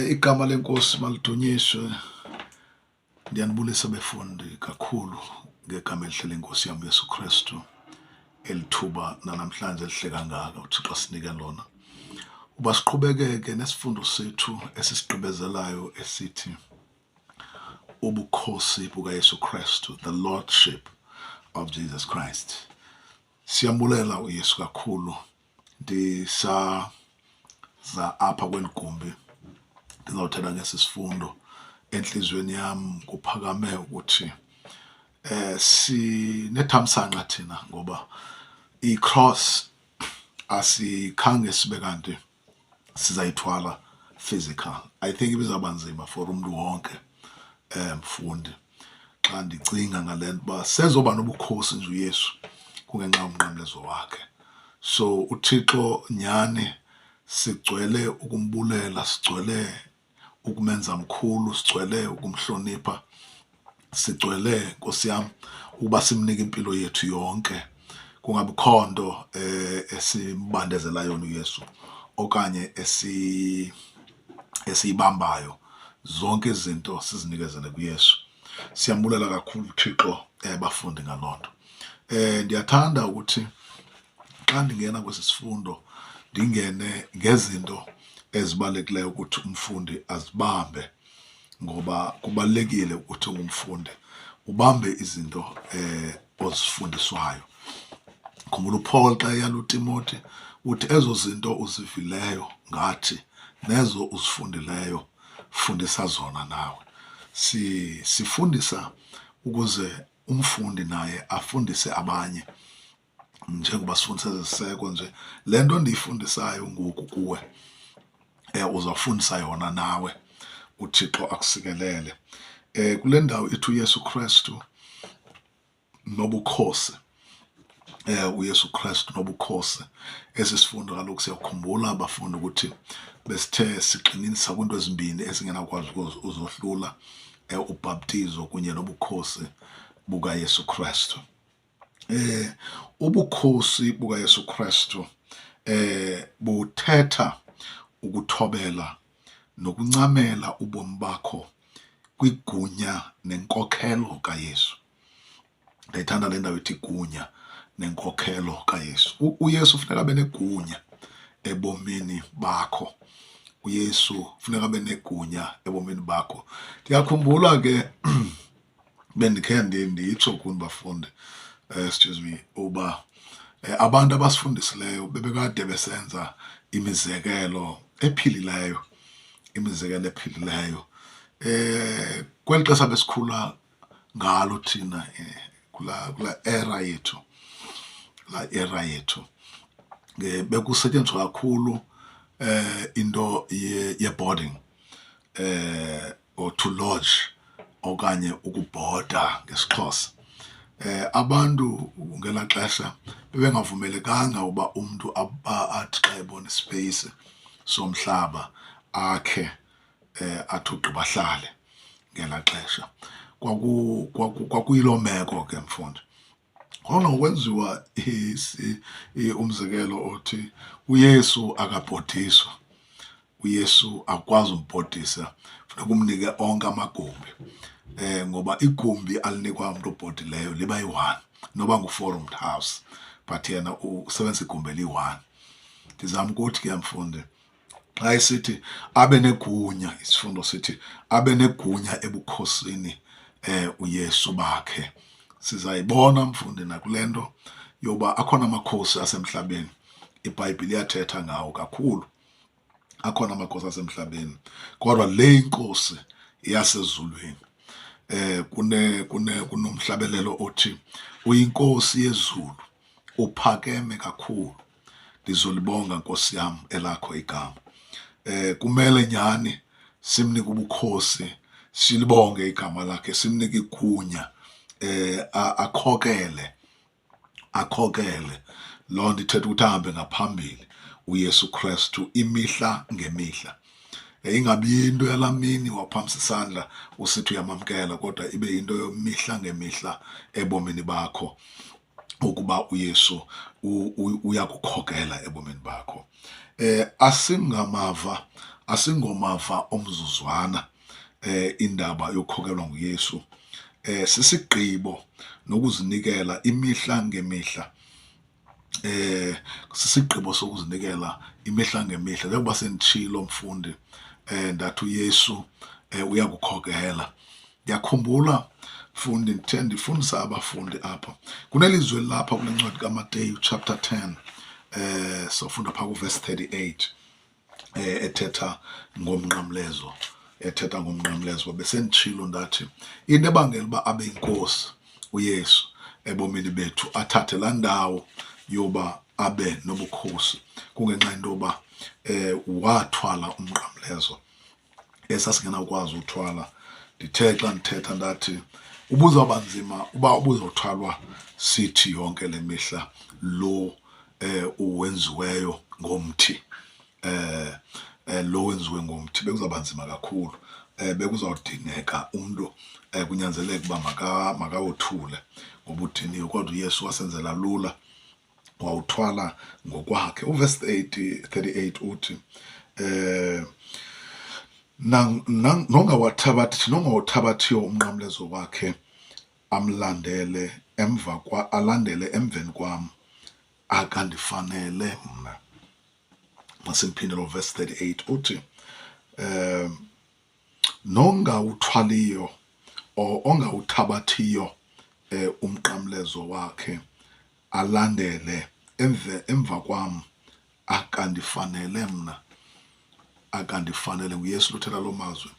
Igama leNkosi malidunyiswe. Ndiyanibulisa befundi kakhulu ngegama elihle leNkosi yam uYesu Kristu. Elithuba nanamhlanje elihle kangaka uThixo asinike lona. Uba siqhubekeke nesifundo sethu esisigqibezelayo esithi ubukhosi bukaYesu Kristu, the Lordship of Jesus Christ. Siyambulela uYesu kakhulu. Ndisaza apha kweli gumbi ndizawuthetha ngesi sifundo, entliziyweni yam kuphakame ukuthi sinethamsanqa thina ngoba i-cross asikhange sibe kanti sizayithwala physical. I think ibizawuba nzima for umntu wonke, mfundi, xa ndicinga ngale nto uba sezoba nobukhosi nje uYesu kungenxa yomnqamlezo wakhe. So uThixo nyhani sigcwele ukumbulela, sigcwele ukumenza mkhulu, sigcwele ukumhlonipha, sigcwele, Nkosi yam, ukuba simnike impilo yethu yonke, kungabikho nto esimbandezela yona uYesu okanye esiyibambayo. Zonke izinto sizinikezele kuYesu. Siyambulela kakhulu uThixo, bafundi, ngaloo nto. Ndiyathanda ukuthi xa ndingena kwesi sifundo ndingene ngezinto ezibalulekileyo ukuthi umfundi azibambe, ngoba kubalulekile ukuthi ungumfundi ubambe izinto ozifundiswayo. Khumbula uPaul xa eyala uTimothy uthi ezo zinto uzivileyo ngathi nezo uzifundileyo fundisa zona nawe. Sifundisa ukuze umfundi naye afundise abanye, njengoba sifundisa eziseko nje. Le nto ndiyifundisayo ngoku kuwe, uzawufundisa yona nawe, uThixo akusikelele. Kule ndawo ithi uYesu Kristu nobukhosi, uYesu Kristu nobukhosi, esi sifundo kaloku siyakhumbula abafundi ukuthi besithe sigxininisa kwiinto ezimbini esingenakwazi uzohlula, ubhaptizo kunye nobukhosi bukaYesu Kristu. Ubukhosi bukaYesu Kristu buthetha ukuthobela nokuncamela ubomi bakho kwigunya nenkokhelo kaYesu. Ndiyayithanda le ndawo ithi igunya nenkokhelo kaYesu. UYesu funeka abe negunya ebomini bakho. uYesu funeka abe negunya ebomini bakho. Ndiyakhumbula ke bendikhe nditsho kuni bafundi, excuse me, uba abantu abasifundisileyo bebekade besenza imizekelo ephilileyo, imizekelo ephilileyo. Kweli xesha besikhula ngalo thina, kula era yethu, la era yethu, bekusetyenziswa kakhulu into ye-boarding, or to lodge okanye ukubhoda ngesiXhosa. Abantu ngelaa xesha bebengavumelekanga uba umntu athi xa ebona ispace somhlaba akhe, athi ugqiba ahlale ngelaa xesha. Kwakuyiloo meko ke, mfundi. Khona kwenziwa umzekelo othi uYesu akabhodiswa. uYesu akwazi umbhodisa, funeka umnike onke amagumbi, ngoba igumbi alinikwa umuntu obhodileyo liba yi-one, noba ngu-four roomed house, but yena usebenzisa igumbi eliyi-one. Ndizama ukuthi ke mfundi, xa esithi abe negunya, isifundo sithi abe negunya ebukhosini uYesu bakhe. Sizayibona mfundi nakule nto yoba akhona amakhosi asemhlabeni, iBhayibhile iyathetha ngawo kakhulu. Akhona amakhosi asemhlabeni, kodwa le inkosi yasezulwini. Kune kune kunomhlabelelo othi uyinkosi yezulu, uphakeme kakhulu, ndizolibonga Nkosi yam elakho igama. Kumele nyhani simnike ubukhosi, silibonge igama lakhe, simnike igunya, akhokele, akhokele. Loo nto ithetha ukuthi ahambe ngaphambili uYesu Kristu imihla ngemihla. Ingabi into yalaa mini waphamisa isandla usithi uyamamkela, kodwa ibe yinto yomihla ngemihla ebomini bakho, ukuba uYesu uyakukhokela ebomini bakho. Asingamava Asingomava omzuzwana indaba yokukhokelwa nguYesu, sisigqibo nokuzinikela imihla ngemihla. Sisigqibo sokuzinikela imihla ngemihla. Njengoba senditshilo mfundi ndathi uYesu uyakukhokela. Ndiyakhumbula mfundi ndithe ndifundisa abafundi apha, kunelizwi elilapha kule ncwadi kaMateyu chapter 10, sofunda phaa kuvesi 38, ethetha ngomnqamlezo, ethetha ngomnqamlezo. Besenditshilo ndathi into ebangela uba abe yinkosi uYesu ebomini bethu, athathe laa ndawo yoba abe nobukhosi, kungenxa yento yoba wathwala umnqamlezo esasingenawukwazi uthwala. Ndithe xa ndithetha ndathi ubuzawuba nzima uba ubuzothwalwa sithi yonke le mihla lo uwenziweyo ngomthi, lo wenziwe ngomthi, bekuzawuba nzima kakhulu. Bekuzawudingeka umntu kunyanzeleke uba makawothule ngoba udiniwe, kodwa uYesu wasenzela lula, wawuthwala ngokwakhe. Uvesi 38 uthi nongawathabathi, nongawuthabathiyo umnqamlezo wakhe amlandele emva kwa, alandele emveni kwam, akandifanele mna. Masimphinde lo verse 38, uthi nongawuthwaliyo or ongawuthabathiyo umnqamlezo wakhe alandele emva kwam, akandifanele mna, akandifanele. NguYesu lothetha loo mazwi.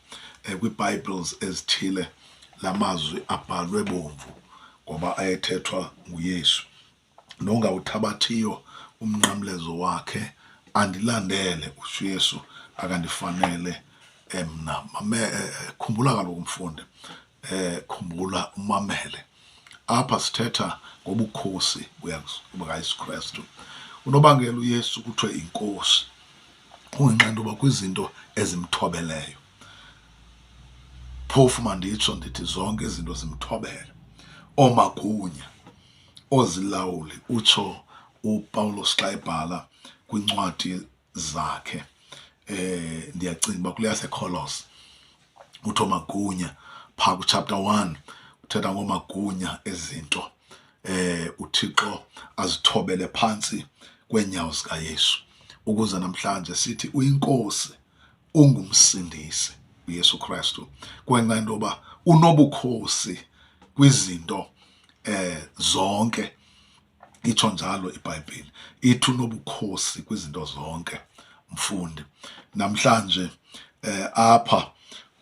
KwiiBibles ezithile la mazwi abhalwe bomvu ngoba ayethethwa nguYesu. Nongawuthabathiyo umnqamlezo wakhe andilandele, utsho uYesu, akandifanele mna. Khumbula kaloku mfundi, khumbula umamele. Apha sithetha ngobukhosi bukaYesu Krestu. Unobangela uYesu kuthiwe inkosi kungenxa yento yoba kwizinto ezimthobeleyo. Phofu manditsho ndithi zonke izinto zimthobele. Oomagunya, oozilawuli, utsho uPawulos xa ebhala kwincwadi zakhe, ndiyacinga uba kule yaseKolose, uthi oomagunya phaa kuchapter 1, uthetha ngoomagunya ezinto uThixo azithobele phantsi kweenyawo zikaYesu, ukuze namhlanje sithi uyinkosi, ungumsindisi uYesu Kristu, kwenxa into yoba unobukhosi kwizinto zonke. Itsho njalo iBhayibhile, ithi unobukhosi kwizinto zonke. Mfundi, namhlanje apha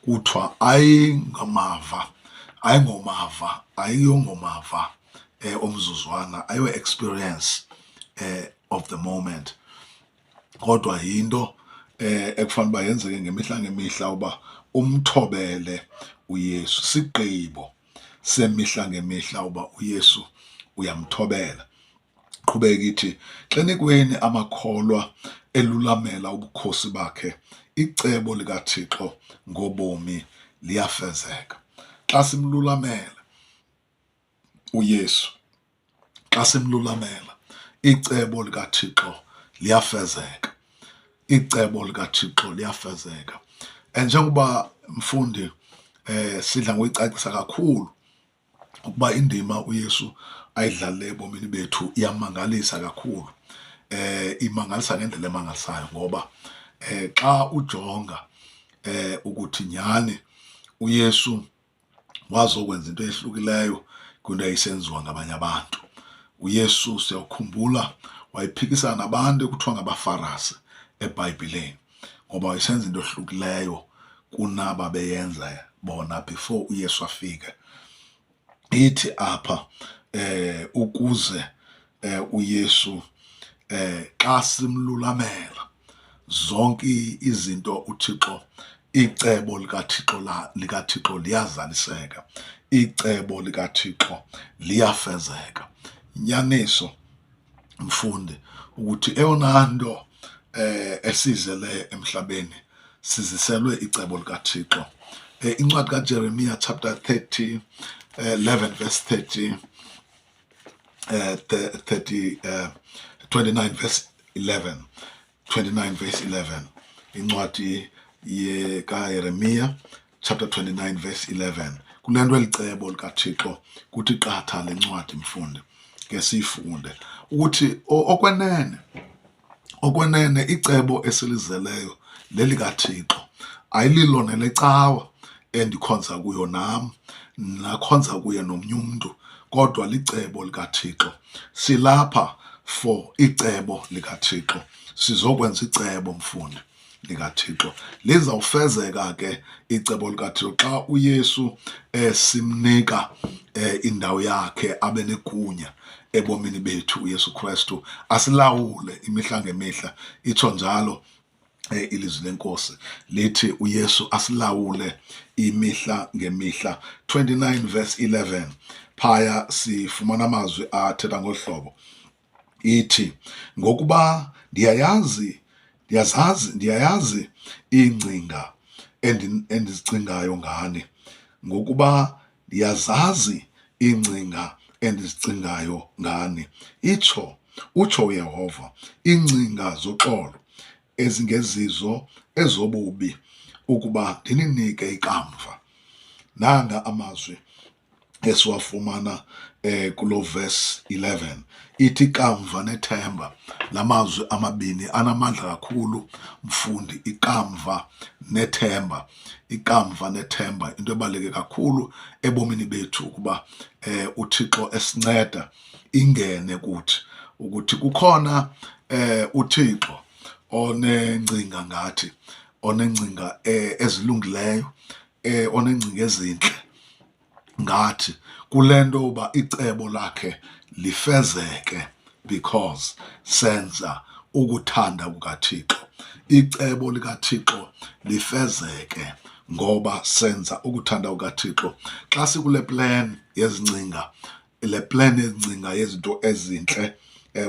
kuthiwa ayingamava, ayingomava, ayiyongomava omzuzwana, ayiyo experience of the moment, kodwa yinto ekufanele uba yenzeke ngemihla ngemihla uba umthobele uYesu. Sigqibo semihla ngemihla uba uYesu uyamthobela. Qhubeka ithi, xenikweni amakholwa elulamela ubukhosi bakhe, icebo likaThixo ngobomi liyafezeka. Xa simlulamela uYesu, xa simlulamela, icebo likaThixo liyafezeka. Icebo likaThixo liyafezeka. Njengoba mfundi sidla ngoyicacisa kakhulu ukuba indima uYesu ayidlalile ebomini bethu iyamangalisa kakhulu. Imangalisa ngendlela emangalisayo, ngoba xa ujonga ukuthi nyhani uYesu wazokwenza into ehlukileyo kwinto eyayisenziwa ngabanye abantu. uYesu siyawukhumbula wayephikisana nabantu ekuthiwa ngabaFarasi eBhayibhileni, ngoba wayesenza into ehlukileyo kunaba beyenza bona before uYesu afike. Ithi apha ukuze uYesu xa simlulamela zonke izinto uThixo, icebo likaThixo la likaThixo liyazaliseka, icebo likaThixo liyafezeka. Inyaniso mfundi ukuthi eyona nto esizele emhlabeni siziselwe icebo likaThixo. Incwadi kaJeremiah chapter 30, 11 verse 30, 30, 29 verse 11, 29 verse 11, incwadi kaYeremiya chapter 29 verse 11. Kule nto elicebo likaThixo kuthi qatha le ncwadi, mfundi, ke siyifunde ukuthi okwenene okwenene icebo esilizeleyo lelikaThixo, ayililo nelecawa endikhonza kuyo nam, nakhonza kuye nomnye umntu, kodwa licebo likaThixo. Silapha for icebo likaThixo, sizokwenza icebo, mfundi, likaThixo. Lizawufezeka ke icebo likaThixo xa uYesu esimnika indawo yakhe, abe negunya ebomini bethu. UYesu Kristu asilawule imihla ngemihla, itsho njalo ilizwi leNkosi, lithi uYesu asilawule imihla ngemihla. 29 verse 11 phaya sifumana amazwi athetha ngolu hlobo, ithi, ngokuba ndiyayazi, ndiyazazi, ndiyayazi iingcinga endizicingayo ngani, ngokuba ndiyazazi iingcinga endizicingayo ngani, itsho utsho uYehova, iingcinga zoxolo ezingezizo ezobubi, ukuba ndininike ikamva. Nanga amazwi esiwafumana kulo verse 11, ithi ikamva nethemba. Lamazwi amabini anamandla kakhulu, mfundi, ikamva nethemba, ikamva nethemba, into ebaluleke kakhulu ebomini bethu ukuba uThixo esinceda ingene kuthi ukuthi kukhona uThixo onengcinga ngathi, onengcinga ezilungileyo, onengcinga ezintle ngathi, kule nto uba icebo lakhe lifezeke because senza ukuthanda kukaThixo. Icebo likaThixo lifezeke ngoba senza ukuthanda kukaThixo. Xa sikule plan yezingcinga, le plan yezingcinga yezinto ezintle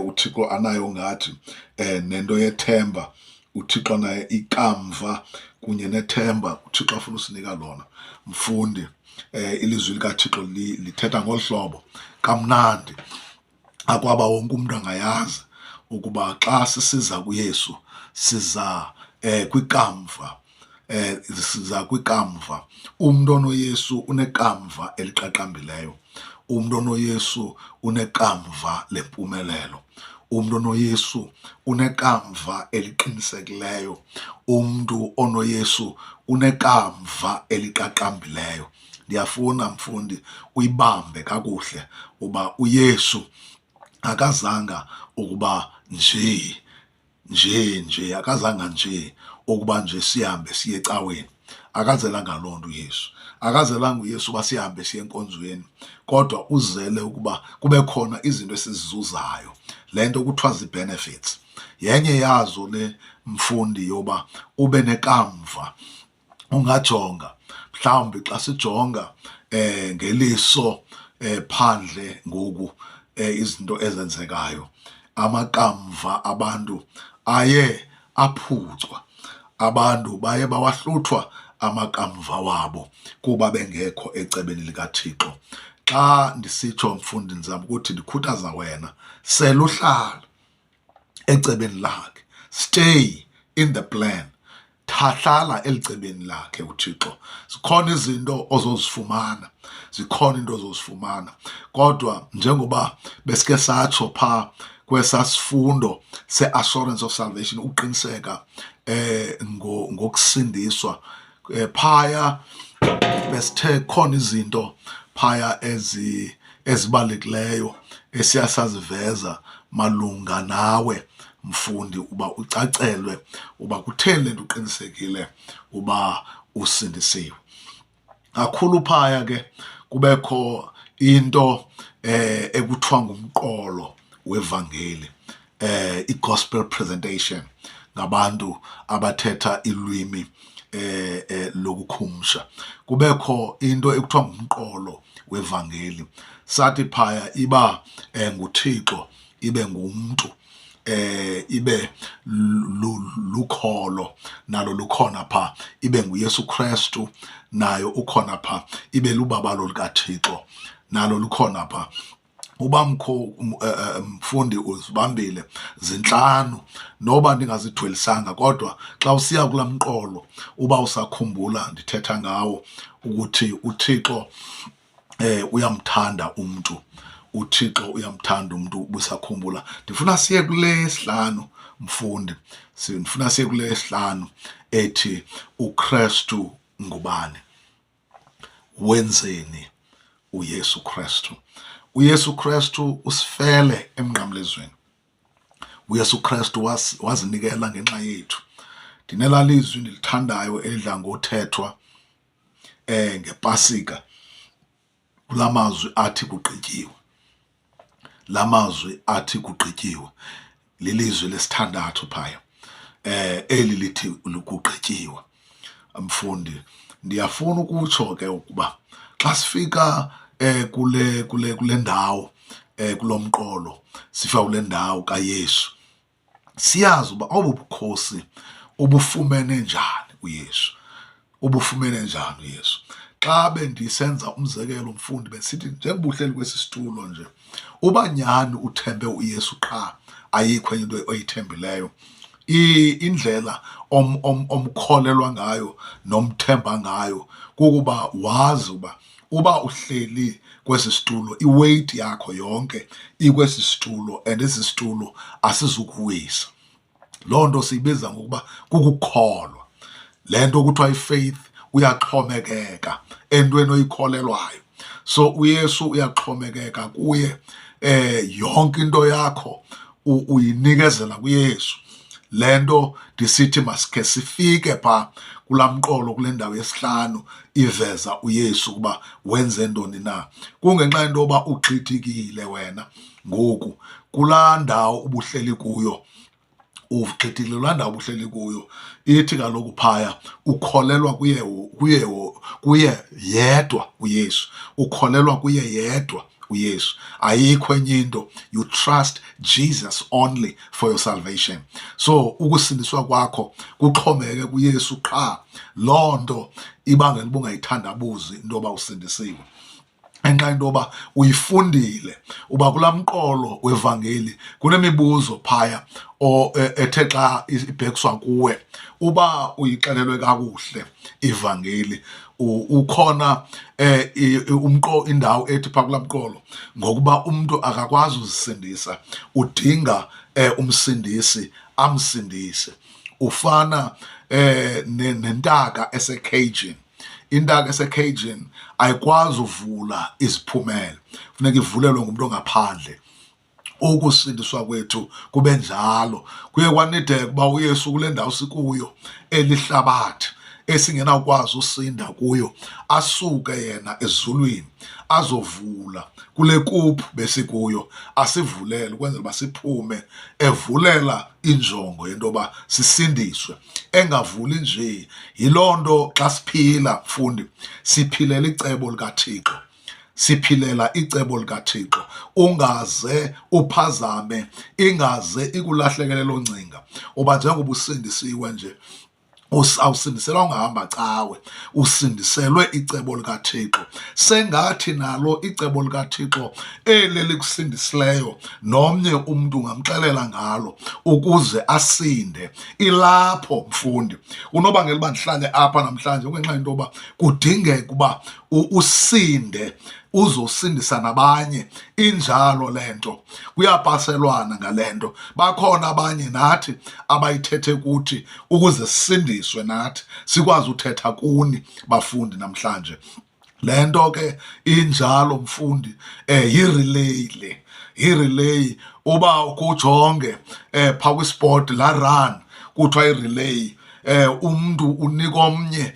uThixo anayo ngathi, nento yethemba uThixo naye, ikamva kunye nethemba uThixo afuna usinika lona, mfundi, ilizwi likaThixo lithetha ngolu hlobo kamnandi akwaba wonke umuntu angayazi ukuba xa sisiza kuYesu siza kwikamva, siza kwikamva. Umuntu onoYesu unekamva eliqaqambileyo, umuntu onoYesu unekamva lempumelelo, umuntu onoYesu unekamva eliqinisekileyo, umuntu onoYesu unekamva eliqaqambileyo. Ndiyafuna, mfundi, uyibambe kakuhle uba uYesu akazanga ukuba nje nje nje, akazanga nje ukuba nje sihambe siye ecaweni. Akazelanga loo nto uYesu, akazelanga uYesu uba sihambe siye enkonzweni, kodwa uzele ukuba kube khona izinto esizizuzayo, le nto kuthiwa zii-benefits. Yenye yazo le, mfundi, yoba ube nekamva. Ungajonga mhlawumbi xa sijonga ngeliso phandle ngoku, izinto ezenzekayo, amakamva abantu aye aphucwa, abantu baye bawahluthwa amakamva wabo kuba bengekho ecebeni likaThixo. Xa ndisitsho, mfundi, ndizama ukuthi ndikhuthaza wena, seluhlala ecebeni lakhe, stay in the plan, thahlala elicebeni lakhe uThixo. Zikhona izinto ozozifumana, zikhona into ozozifumana, kodwa njengoba besike satsho pha kwesasifundo se-assurance of salvation, ukuqiniseka ngokusindiswa, phaya besithe khona izinto phaya ezibalulekileyo esiyasaziveza malunga nawe, mfundi, uba ucacelwe uba kutheni le nto uqinisekile uba usindisiwe kakhulu. Phaya ke kubekho into ekuthiwa ngumqolo wevangeli, i-gospel presentation ngabantu abathetha ilwimi lokukhumsha. Kubekho into ekuthiwa ngumqolo wevangeli, sathi phaya iba nguThixo, ibe ngumntu, ibe lukholo nalo lukhona pha, ibe nguYesu Kristu nayo ukhona pha, ibe lubabalo likaThixo nalo lukhona pha. Uba mkho mfundi uzibambile zintlanu, noba ndingazidwelisanga, kodwa xa usiya kulaa mqolo uba usakhumbula ndithetha ngawo ukuthi uThixo uyamthanda umntu, uThixo uyamthanda umntu, ubusakhumbula. Ndifuna siye kule sihlanu mfundi, ndifuna siye kule sihlanu ethi uKristu ngubani, wenzeni uYesu Kristu. UYesu Kristu usifele emnqamlezweni. UYesu Kristu wazinikela ngenxa yethu. Ndinelaa lizwi ndilithandayo elidla ngothethwa ngePasika, kula mazwi athi kugqityiwe. La mazwi athi kugqityiwe lilizwi lesithandathu phaya, eli lithi kugqityiwe. Mfundi, ndiyafuna ukutsho ke ukuba xa sifika kule ndawo, kulo mqolo, sifika kule ndawo kaYesu, siyazi uba obu bukhosi ubufumene njani uYesu, ubufumene njani uYesu. Xa bendisenza umzekelo mfundi, besithi njengoba uhleli kwesi situlo nje, uba nyhani uthembe uYesu qha, ayikho enye into oyithembileyo, indlela omkholelwa ngayo nomthemba ngayo kukuba wazi uba uba uhleli kwesi situlo, iweight yakho yonke ikwesi situlo and esi situlo asizukuwisa. Loo nto siyibiza ngokuba kukukholwa. Le nto kuthiwa ifaith, uyaxhomekeka entweni oyikholelwayo. So uYesu uyaxhomekeka kuye, yonke into yakho uyinikezela kuYesu. Le nto ndisithi masikhe sifike pha kulaa mqolo, kule ndawo yesihlanu iveza uYesu ukuba wenze ntoni na. Kungenxa yento yoba ugxithikile wena ngoku kulaa ndawo ubuhleli kuyo, ugxithikile kulaa ndawo ubuhleli kuyo. Ithi kaloku phaya ukholelwa kuye yedwa uYesu, ukholelwa kuye yedwa uYesu, ayikho enye into. You trust Jesus only for your salvation. So ukusindiswa kwakho kuxhomeke kuYesu qha. Loo nto ibangela uba ungayithandabuzi into yoba usindisiwe, ngenxa yento yoba uyifundile uba kulaa mqolo wevangeli kunemibuzo phaya ethe xa ibhekiswa kuwe, uba uyixelelwe kakuhle ivangeli, ukhona indawo ethi phaa kulaa mqolo ngokuba umntu akakwazi uzisindisa, udinga umsindisi amsindise. Ufana nentaka esekheyijini. Intaka esekheyijini ayikwazi uvula iziphumele, funeka ivulelwe ngumntu ongaphandle. Ukusindiswa kwethu kube njalo. Kuye kwanideka uba uYesu kule ndawo sikuyo elihlabathi esingenawukwazi usinda kuyo, asuke yena ezulwini azovula kule kuphu besikuyo, asivulele ukwenzela uba siphume, evulela injongo yento yoba sisindiswe, engavuli nje. Yiloo nto xa siphila mfundi, siphilela icebo likaThixo, siphilela icebo likaThixo. Ungaze uphazame, ingaze ikulahlekele loo ngcinga uba njengoba usindisiwe nje, awusindiselwa ungahamba cawe, usindiselwe icebo likaThixo. Sengathi nalo icebo likaThixo eli likusindisileyo, nomnye umntu ungamxelela ngalo ukuze asinde. Ilapho mfundi, unobangela uba ndihlale apha namhlanje kungenxa yento yoba kudingeka uba usinde, uzosindisa nabanye. Injalo le nto, kuyapaselwana ngale nto. Bakhona abanye nathi abayithethe kuthi ukuze sisindiswe nathi sikwazi uthetha kuni bafundi namhlanje. Le nto ke injalo mfundi, yirelay le, yirelay. Uba kujonge phaa kwisport la run kuthiwa irelay, umntu unika omnye,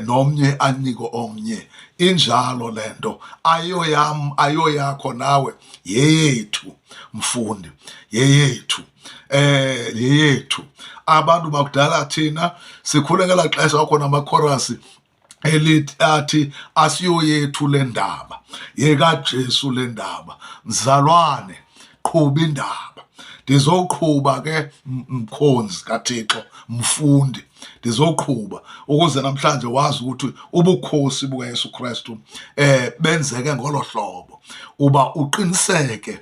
nomnye anike omnye. Injalo le nto, ayoyam ayoyakho nawe, yeyethu mfundi, yeyethu, yeyethu. Abantu bakudala, thina sikhule ngelaa xesha kwakhona amakhorasi elithi athi asiyoyethu le ndaba, yekaJesu le ndaba. Mzalwane, qhuba indaba. Ndizoqhuba ke, mkhonzi kaThixo, mfundi, ndizoqhuba ukuze namhlanje wazi ukuthi ubukhosi bukaYesu Kristu benzeke ngolo hlobo, uba uqiniseke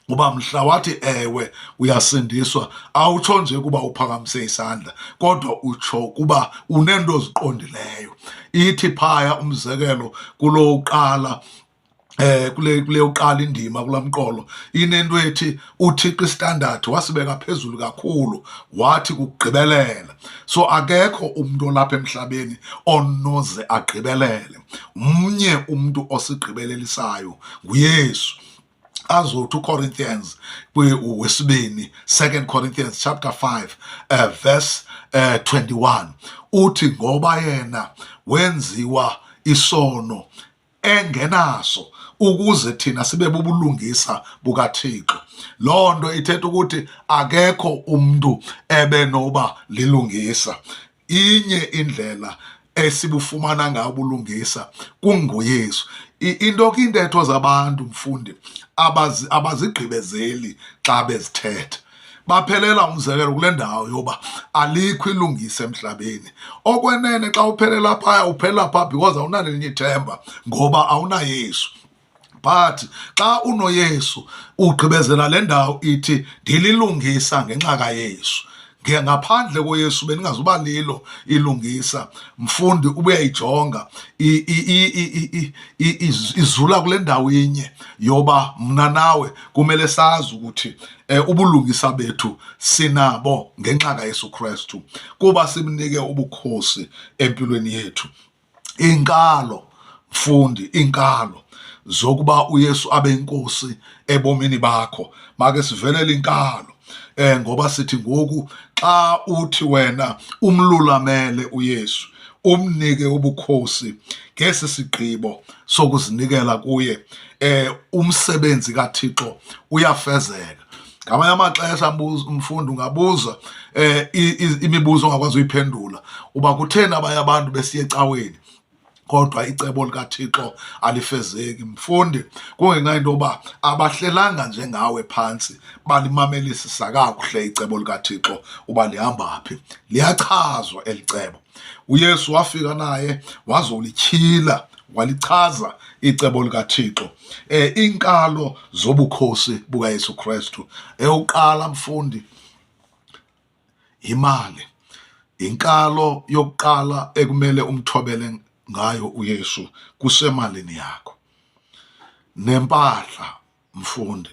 uba mhla wathi ewe uyasindiswa, awutsho nje kuba uphakamise isandla, kodwa utsho kuba unento oziqondileyo. Ithi phaya umzekelo kulo uqala kule uqala indima kulamqolo, inento ethi uThixo istandard wasibeka phezulu kakhulu, wathi kugqibelela. So akekho umuntu olapha emhlabeni onoze agqibelele. Mnye umuntu osigqibelelisayo, nguYesu. Azothi uCorinthians wesibini, 2 Corinthians chapter 5 verse 21, uthi ngoba yena wenziwa isono engenaso ukuze thina sibe bubulungisa bukaThixo. Loo nto ithetha ukuthi akekho umntu ebenoba lilungisa. Inye indlela esibufumana ngayo ubulungisa, kunguYesu. Into ke intetho zabantu, mfundi, abazigqibezeli xa bezithetha, baphelela umzekelo kule ndawo yoba alikho ilungisa emhlabeni. Okwenene xa uphelela phaya, uphelela phaa because awunalinye ithemba, ngoba awunaYesu. But xa unoYesu ugqibezela le ndawo ithi ndililungisa ngenxa kaYesu. Ngaphandle koYesu bendingazuba lilo ilungisa. Mfundi, ubuyayijonga izula kule ndawo inye yoba mna nawe kumele sazi ukuthi ubulungisa bethu sinabo ngenxa kaYesu Kristu, kuba simnike ubukhosi empilweni yethu. Inkalo, mfundi, inkalo zokuba uYesu abe inkosi ebomini bakho, make sivelele inkalo ngoba sithi ngoku xa uthi wena umlulamele uYesu, umnike ubukhosi ngesi sigqibo sokuzinikela kuye, umsebenzi kaThixo uyafezeka. Ngamanye amaxesha mfundi ungabuza imibuzo ongakwazi uyiphendula, uba kutheni abanye abantu besiya ecaweni kodwa icebo likaThixo alifezeki. Mfundi, kungenxa yento yoba abahlelanga njengawe phantsi balimamelisisa kakuhle icebo likaThixo uba lihamba phi. Liyachazwa eli cebo. UYesu wafika naye wazolityhila, walichaza icebo likaThixo. Inkalo zobukhosi bukaYesu Kristu. Eyokuqala, mfundi, imali. Inkalo yokuqala ekumele umthobele ngayo uYesu kusemalini yakho. Nempahla, mfundi,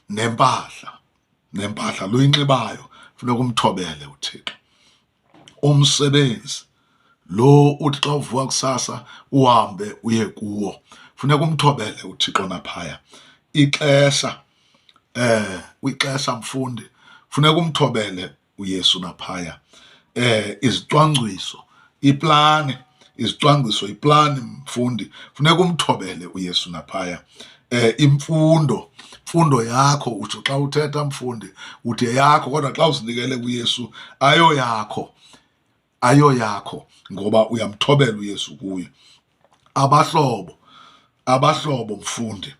nempahla luyinxibayo, funeka umthobele uThixo. Umsebenzi lo uthi xa uvuka kusasa uhambe uye kuwo, funeka umthobele uThixo naphaya. Ixesha, ixesha, mfundi, funeka umthobele uYesu naphaya. Izicwangciso, iplani, izicwangciso, iplani, mfundi, funeka umthobele uYesu naphaya. Imfundo, mfundo yakho, utsho xa uthetha, mfundi, uthi yakho, kodwa xa uzinikele kuYesu ayoyakho, ayoyakho, ngoba uyamthobela uYesu kuyo. Abahlobo, abahlobo, mfundi,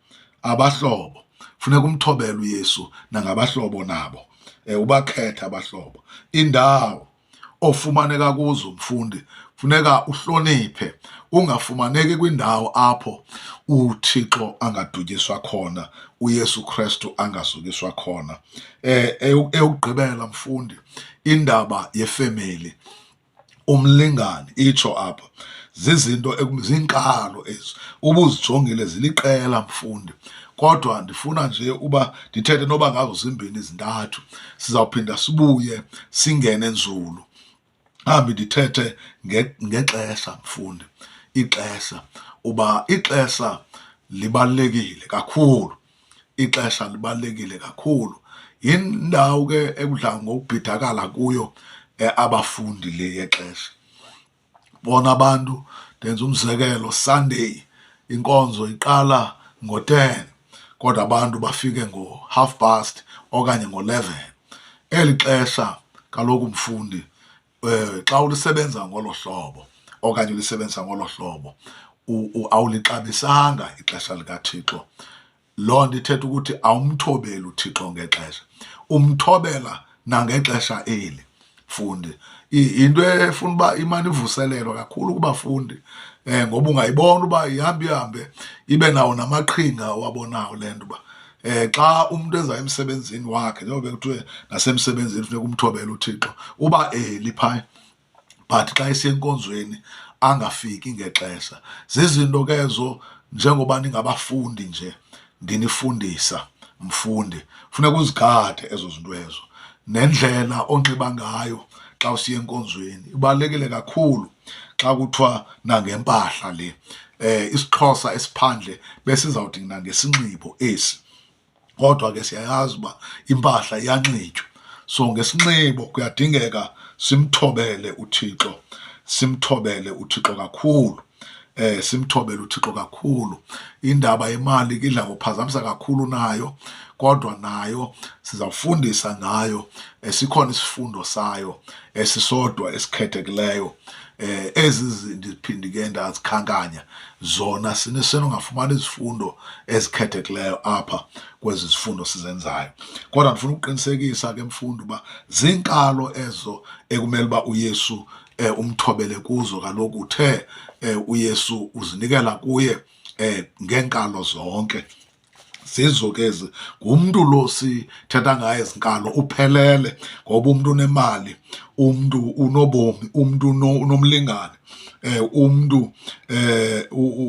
abahlobo, funeka umthobele uYesu nangabahlobo nabo, ubakhethe abahlobo. Indawo ofumaneka kuzo, mfundi, funeka uhloniphe, ungafumaneki kwindawo apho uThixo angadutyiswa khona, uYesu Kristu angazukiswa khona. Eyokugqibela, mfundi, indaba yefemeli, umlingane, itsho apha, zizinto zinkalo ezi ubuzijongile ziliqela, mfundi, kodwa ndifuna nje uba ndithethe noba ngazo zimbini zintathu. Sizawuphinda sibuye singene nzulu, hambi ndithethe ngexesha, mfundi, ixesha, uba ixesha libalulekile kakhulu, ixesha libalulekile kakhulu. Yindawo ke ekudla ngokubhidakala kuyo abafundi le yexesha. Bona abantu, ndenza umzekelo, Sunday inkonzo iqala ngo-10, kodwa abantu bafike ngo-half past okanye ngo-11. Eli xesha kaloku, mfundi, xa ulisebenza ngolo hlobo okanye ulisebenzisa ngolo hlobo, awulixabisanga ixesha likaThixo. Loo nto ithetha ukuthi awumthobeli uThixo ngexesha, umthobela nangexesha eli mfundi. Yinto efuna uba imane ivuselelwa kakhulu kubafundi um ngoba ungayibona uba ihamba ihambe ibe nawo namaqhinga owabonayo le nto uba um xa umntu eza emsebenzini wakhe, njengoba bekuthiwe nasemsebenzini funeka umthobele uThixo, uba eli phaya, but xa esiya enkonzweni angafiki ngexesha. Zizinto ke ezo njengoba ningabafundi nje ndinifundisa mfundi, funeka uzigade ezo zinto ezo. Nendlela onxiba ngayo xa usiya enkonzweni ibalulekile kakhulu xa kuthiwa nangempahla le. IsiXhosa esiphandle besizawuthi nangesinxibo esi, kodwa ke siyayazi uba impahla iyanxitywa. So ngesinxibo kuyadingeka simthobele uThixo, simthobele uThixo kakhulu. Simthobele uThixo kakhulu. Indaba yemali ke idla ngokuphazamisa kakhulu nayo, kodwa nayo sizawufundisa ngayo. Sikhona isifundo sayo esisodwa esikhethekileyo. Ezi ndiphinde ke ndazikhankanya zona sinongafumana izifundo ezikhethekileyo apha kwezi zifundo sizenzayo. Kodwa ndifuna ukuqinisekisa ke mfundi uba ziinkalo ezo ekumele uba uYesu umthobele kuzo. Kaloku uthe uYesu uzinikela kuye ngeenkalo zonke. Zizo ke ezi, ngumntu lo sithetha ngaye ezinkalo uphelele, ngoba umntu unemali, umntu unobomi, umntu unomlingane, umntu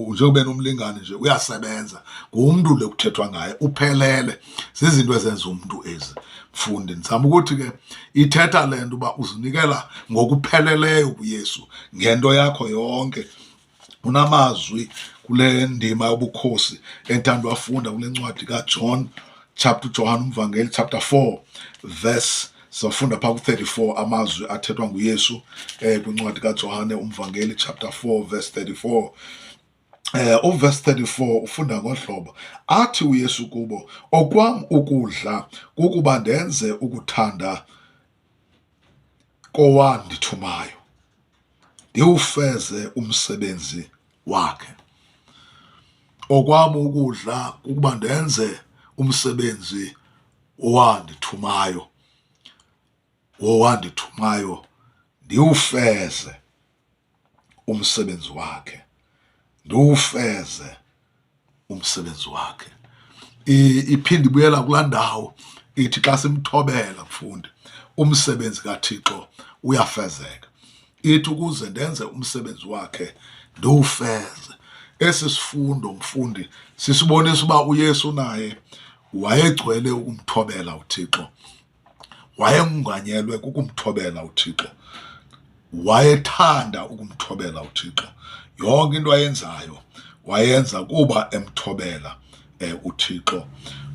njengoba enomlingane nje uyasebenza, ngumntu le kuthethwa ngaye uphelele. Zizinto ezenza umntu ezi, mfundi. Ndizama ukuthi ke ithetha le nto uba uzinikela ngokupheleleyo kuYesu ngento yakho yonke. Unamazwi kule ndima yobukhosi endithanda uwafunda kule ncwadi kaJohn chapter, John umvangeli chapter 4 verse, sizawufunda phaa ku-34 amazwi athethwa nguYesu kwincwadi kaJohane umvangeli chapter 4 verse 34. Uverse 34 ufunda ngohlobo athi uYesu kubo, okwam ukudla kukuba ndenze ukuthanda kowandithumayo, ndiwufeze umsebenzi wakhe. Okwam ukudla kukuba ndenze umsebenzi owandithumayo, wowandithumayo ndiwufeze umsebenzi wakhe, ndiwufeze umsebenzi wakhe. Iphinde ibuyela kulaa ndawo ithi xa simthobela mfundi, umsebenzi kaThixo uyafezeka. Ithi ukuze ndenze umsebenzi wakhe ndiwufeze. Esi sifundo mfundi sisibonisa uba uYesu naye wayegcwele ukumthobela uThixo, wayenganyelwe kukumthobela uThixo, wayethanda ukumthobela uThixo. Yonke into ayenzayo wayenza kuba emthobela uThixo.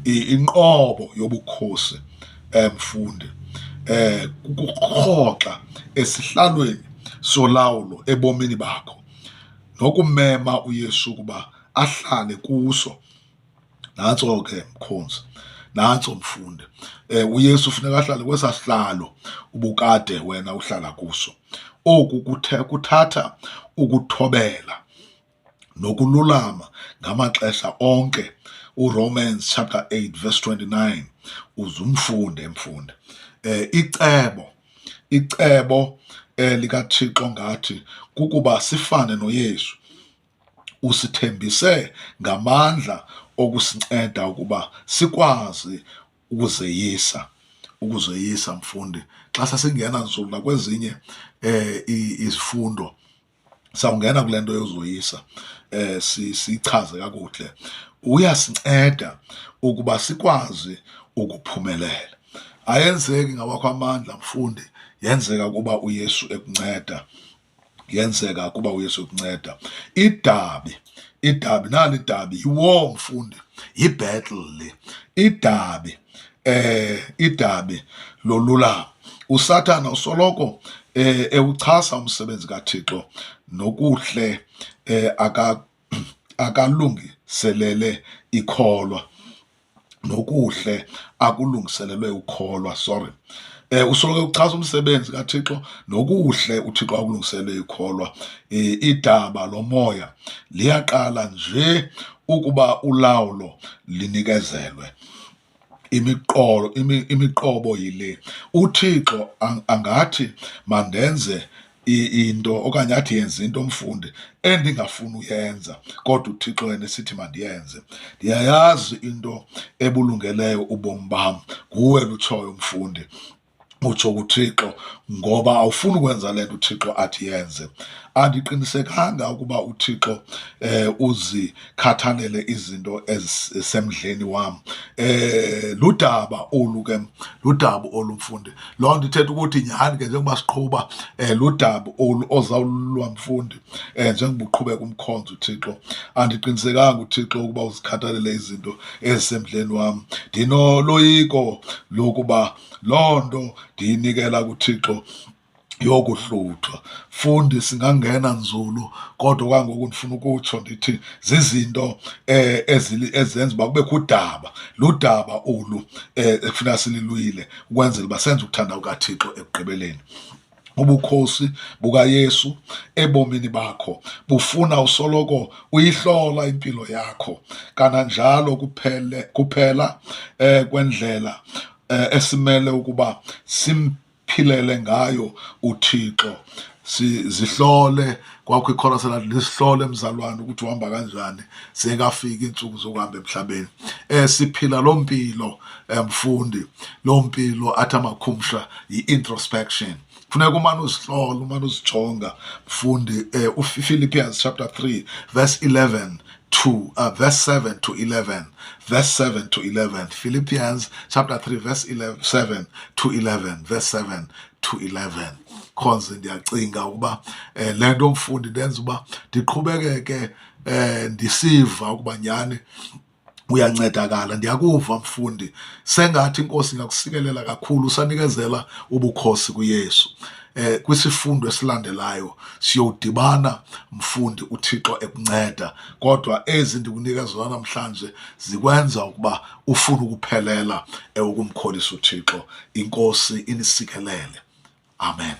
Inqobo yobukhosi mfundi kukurhoxa esihlalweni solawulo ebomini bakho nokumema uYesu ukuba ahlale kuso. Nantso ke mkhonzi, nantso mfundi. UYesu funeka ahlale kwesa sihlalo ubukade wena uhlala kuso. Oku kuthatha ukuthobela nokululama ngamaxesha onke. URomans chapter 8 verse 29 uzumfunde mfundi. Icebo likaThixo ngathi kukuba sifane noYesu. Usithembise ngamandla okusinceda ukuba sikwazi ukuzeyisa, ukuzeyisa mfundi. Xa sasingena nzulu nakwezinye izifundo sawungena kule nto yozoyisa, siyichaze kakuhle. Uyasinceda ukuba sikwazi ukuphumelela. Ayenzeki ngawakho amandla mfundi, yenzeka kuba uYesu ekunceda, yenzeka kuba uYesu ekunceda. Idabi, idabi nali idabi, yi-war mfundi, yi-battle le. Idabi, idabi lolulamo. USathana usoloko ewuchasa umsebenzi kaThixo nokuhle akalungiselele ikholwa, nokuhle akulungiselelwe ukholwa, sorry. Usoloko ewuchasa umsebenzi kaThixo nokuhle uThixo akulungiselele ikholwa. Idaba lomoya liyaqala nje ukuba ulawulo linikezelwe. Imiqolo imiqobo yile, uThixo angathi mandenze into okanye athi yenza into mfundi endingafuni uyenza, kodwa uThixo yena esithi mandiyenze. Ndiyayazi into ebulungeleyo ubomi bam, nguwe lutshoyo mfundi, utsho kuThixo, ngoba awufuni ukwenza le nto uThixo athi yenze. Andiqinisekanga ukuba uThixo uzikhathalele izinto ezisemdleni wam. Ludaba olu ke, ludaba olu mfundi. Loo nto ithetha ukuthi nyhani ke njengoba siqhuba ludaba olu ozawulwa mfundi njengoba uqhubeka umkhonza uThixo. Andiqinisekanga uThixo ukuba uzikhathalele izinto ezisemdleni wam. Ndinoloyiko lokuba loo nto ndiyinikela kuThixo yokuhluthwa. Mfundi, singangena nzulu kodwa kwangoku ndifuna ukutsho ndithi zizinto ezenza uba kubekho udaba, ludaba olu ekufuneka sililwile ukwenzela uba senze ukuthanda kukaThixo ekugqibeleni. Ubukhosi bukaYesu ebomini bakho bufuna usoloko uyihlola impilo yakho, kananjalo kuphela kwendlela esimele ukuba simphilele ngayo uThixo. Sizihlole, kwakho ikhorasi lathi lisihlole mzalwane ukuthi uhamba kanjani zingafiki iintsuku zokuhamba emhlabeni. Siphila loo mpilo, mfundi, loo mpilo athi amakhumsha yi-introspection. Funeka umane uzihlola, umane uzijonga mfundi. uPhilippians chapter 3 verse 11 to verse 7 to 11, verse 7 to 11, Philippians chapter 3 verse 11, 7 to 11, verse 7 to 11. Khonze ndiyacinga ukuba le nto mfundi ndenza uba ndiqhubekeke ndisiva ukuba nyhani uyancedakala. Ndiyakuva mfundi, sengathi iNkosi ingakusikelela kakhulu usanikezela ubukhosi kuYesu. Kwisifundo esilandelayo siyodibana mfundi, uThixo ekunceda, kodwa ezi ndikunika zona namhlanje zikwenza ukuba ufune ukuphelela ukumkholisa uThixo. INkosi inisikelele. Amen.